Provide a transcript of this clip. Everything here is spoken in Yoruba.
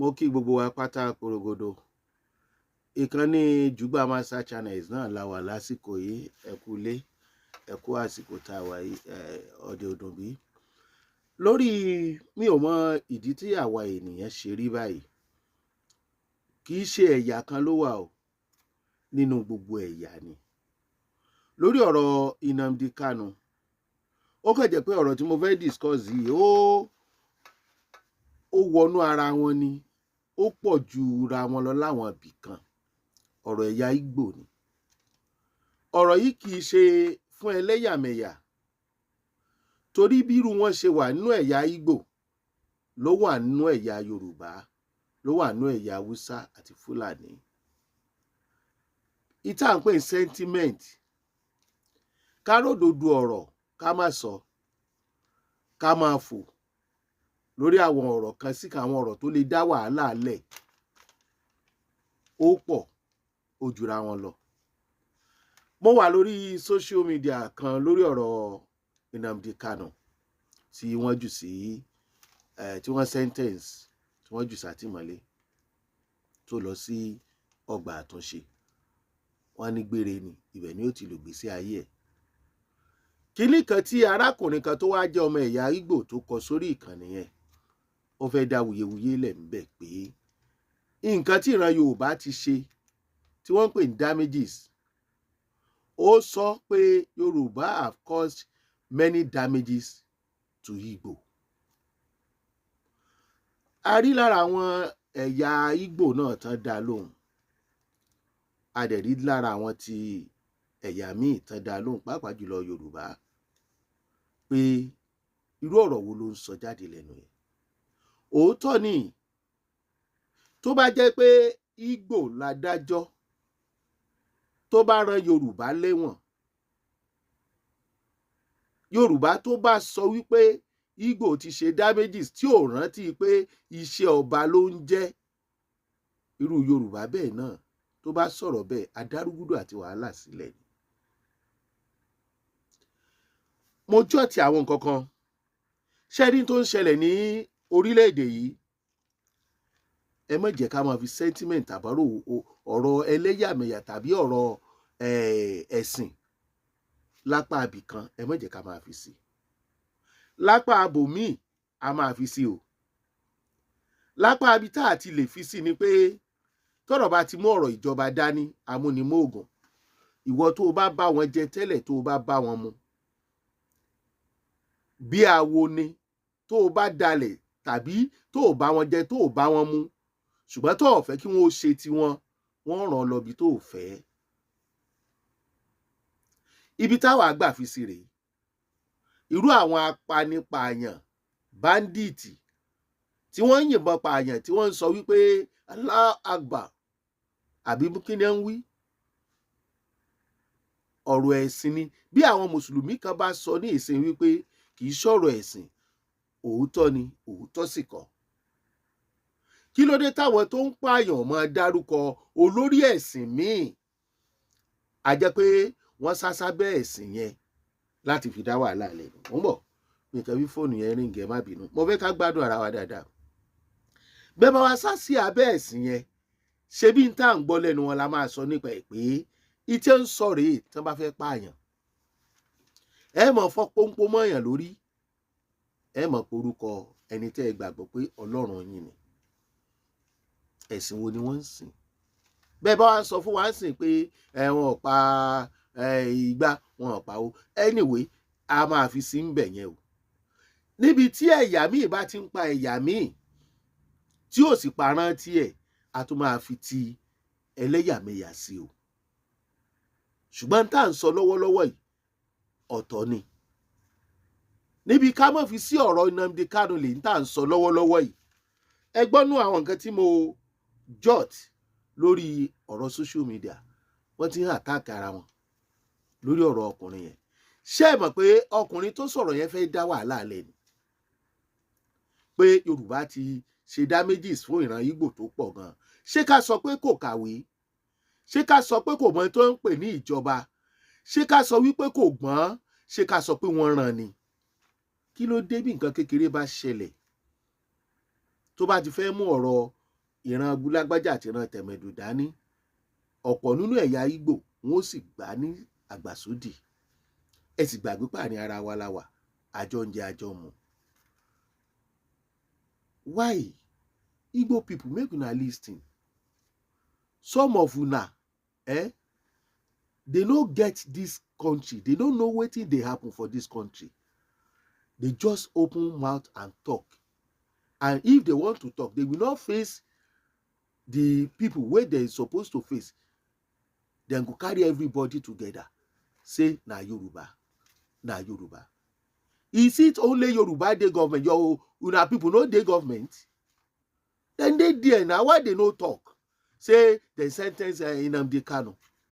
Mo kí gbogbo wa pátá porogodo. Ìkànnì Jùgbà Master Channels náà la wà lásìkò yìí. Ẹ kú ilé, ẹ kú àsìkò tá a wà yìí, ọdẹ ọdún bí. Lórí mi ò mọ ìdí tí àwa ènìyàn ṣe rí báyìí. Kì í ṣe ẹ̀yà kan ló wà o, nínú gbogbo ẹ̀yà ni. Lórí ọ̀rọ̀ Nnamdi Kanu, ó kàn jẹ́ pé ọ̀rọ̀ tí mo fẹ́ discuss yìí, ó wọnú ara wọn ni, ó pọ̀ ju ra wọn lọ láwọn ibì kan. Ọ̀rọ̀ ẹ̀yà Ìgbò ni. Ọ̀rọ̀ yìí kì í ṣe fún ẹlẹ́yàmẹ̀yà, torí bírú wọn ṣe wà nínú ẹ̀yà Ìgbò ló wà nínú ẹ̀yà Yorùbá, ló wà nínú ẹ̀yà Haúsá àti Fúlàní. Ìta ń pè ní sentiment, ká ródòdó ọ̀rọ̀ ká má sọ, ká máa fò lórí àwọn ọ̀rọ̀ kan sí àwọn ọ̀rọ̀ tó lè dá wàhálà lẹ̀, ó pọ̀, ó jura wọn lọ. Mo wà lórí social media kan lórí ọ̀rọ̀ Nnamdi Kanu tí wọ́n jù sí tí wọ́n sentence, tí wọ́n jù sátìmọ́lé, tó lọ sí ọgbà àtúnṣe. Wọ́n ní gbére ni, ibẹ̀ ni ó ti lò gbèsè ayé ẹ̀. Kínní kan tí arákùnrin kan tó wá jẹ́ ọmọ ẹ̀yà Ìgbò tó kọ sórí ìkànnì yẹn, ó fẹ́ dá wuyewuye lẹ̀ ńbẹ̀ pé nǹkan tí ìran Yorùbá ti ṣe tí wọ́n ń pè ní damages. Ó sọ pé Yorùbá have caused many damages to Igbo. A rí lára àwọn ẹ̀yà Ìgbò náà tán dá lóhùn, a dẹ̀ rí lára àwọn ti ẹ̀yà míì tán dá lóhùn, pàápàá jùlọ Yorùbá, pé irú ọ̀rọ̀ wo ló ń sọ jáde lẹ́nu yẹn? Òótọ́ ni, tó bá jẹ́ pé Ìgbò ládájọ́ tó bá rán Yorùbá lẹ́wọ̀n, Yorùbá tó bá sọ wípé Ìgbò ti ṣe damages tí ò rántí pé iṣẹ́ ọba ló ń jẹ́, irú Yorùbá bẹ́ẹ̀ náà tó bá sọ̀rọ̀ bẹ́ẹ̀, adárúgúdù àti wàhálà sílẹ̀ ni. Mo jọ́ ti àwọn nǹkan kan ṣẹ́rí tó ń ṣẹlẹ̀ ní orílẹ̀-èdè yìí. Ẹ má jẹ́ ká máa fi sentiment àbárò ọ̀rọ̀ ẹlẹ́yàmẹ̀yà tàbí ọ̀rọ̀ ẹ̀sìn lápá abìkan, ẹ má jẹ́ ká máa fi sí lápá abòmíì, a máa fi sí o. Lápá abi tá a ti lè fi sí ni pé tọ́rọ̀ bá ti mú ọ̀rọ̀ ìjọba dání, amúnimóògùn, ìwọ tó o bá bá wọn jẹ tẹ́lẹ̀, tó o bá bá wọn mu bí awo ni, tó o bá dalẹ̀ tàbí tó o bá wọn jẹ, tó o bá wọn mu, ṣùgbọ́n tó o fẹ́ kí wọ́n ó ṣe tiwọn, wọ́n ràn ọ́ lọ bí tó o fẹ́. Ibi táwa àgbà fi sí rèé, irú àwọn apanipààyàn, bandit tí wọ́n ń yìnbọn pààyàn, tí wọ́n ń sọ wípé Allah Akbar àbí kí ni ń wí, ọ̀rọ̀ ẹ̀sìn ni. Bí àwọn mùsùlùmí kan bá sọ ní ìsìn wípé kì í ṣọ̀rọ̀ ẹ̀sìn, òótọ́ ni, òótọ́ sì kọ́. Kí ló dé táwọn tó ń pààyàn máa dárúkọ olórí ẹ̀sìn míì? A jẹ́ pé wọ́n sá sábẹ́ ẹ̀sìn yẹn láti fi dá wàhálà lẹ̀. Mò ń bọ̀, mi kàn fi fóònù yẹn ring, ẹ má bínú. Mo fẹ́ ká gbádùn ara wa dáadáa. Bẹ́ẹ̀ bá wa sá sí abẹ́ ẹ̀sìn yẹn, ṣé bí n tá à ń gbọ́ lẹ́nu wọn la máa sọ nípa ẹ̀ pé ìtẹ́ ń sọ rèé? Tí wọ́n bá fẹ́ pààyàn, ẹ mọ̀ fọ́ pọ́npọ́n mọ́yàn lórí, ẹ mọ̀ porúkọ ẹni tẹ́ ẹ gbàgbọ́ pé Ọlọ́run yín ni. Ẹ̀sìn wo ni wọ́n ń sìn? Bẹ́ẹ̀ bá wa sọ fún wa ń sìn pé ẹ wọn ò pa ìgbà wọn ò pa o, anyway, a máa fi sí ń bẹ̀ yẹn o. Níbi tí ẹ̀yà míì bá ti ń pa ẹ̀yà míì tí ò sì parántí ẹ̀, a tún máa fi ti ẹlẹ́yàmẹ̀yà sí o. Ṣùgbọ́n tá à ń sọ lọ́wọ́lọ́wọ́ yìí, ọ̀tọ̀ ni. Níbi ká má fi sí ọ̀rọ̀ Nnamdi Kanu lè ń tà ń sọ lọ́wọ́lọ́wọ́ yìí. Ẹ gbọ́nú àwọn nǹkan tí mo jot lórí ọ̀rọ̀ social media, wọ́n ti ń attack ara wọn lórí ọ̀rọ̀ ọkùnrin yẹn. Ṣé ẹ mọ̀ pé ọkùnrin tó sọ̀rọ̀ yẹn fẹ́ dá wàhálà lẹ̀ ni, pé Yorùbá ti ṣe damages fún ìran Ìgbò tó pọ̀ gan? Ṣé ká sọ pé kò kàwé? Ṣé ká sọ pé kò mọ tó ń pè ní ìjọba? Ṣé ká sọ wípé kò gbọ́n? Ṣé ká sọ pé wọ́n ràn ni? Kí ló dé bí nǹkan kékeré bá ṣẹlẹ̀, tó bá ti fẹ́ mú ọ̀rọ̀ Ìran lágbájá àti ìran tẹ̀mẹ̀dù dání, ọ̀pọ̀ nínú ẹ̀yà Ìgbò wọn ó sì gbà ní àgbàsódì. Ẹ sì gbàgbé pààrin ara wa la wà, àjọ ń jẹ, àjọ mu. Why, Igbo people, make una listen. Some of una, they no get this country, they no know wetin dey happen for this country. They just open mouth and talk, and if they want to talk, they will not face the people wey they suppose to face. Dem go carry everybody together, say na Yoruba, na Yoruba. Is it only Yoruba dey government? Your una people no dey government? Dem dey there na. Why they no talk say dem sentence Nnamdi Kanu?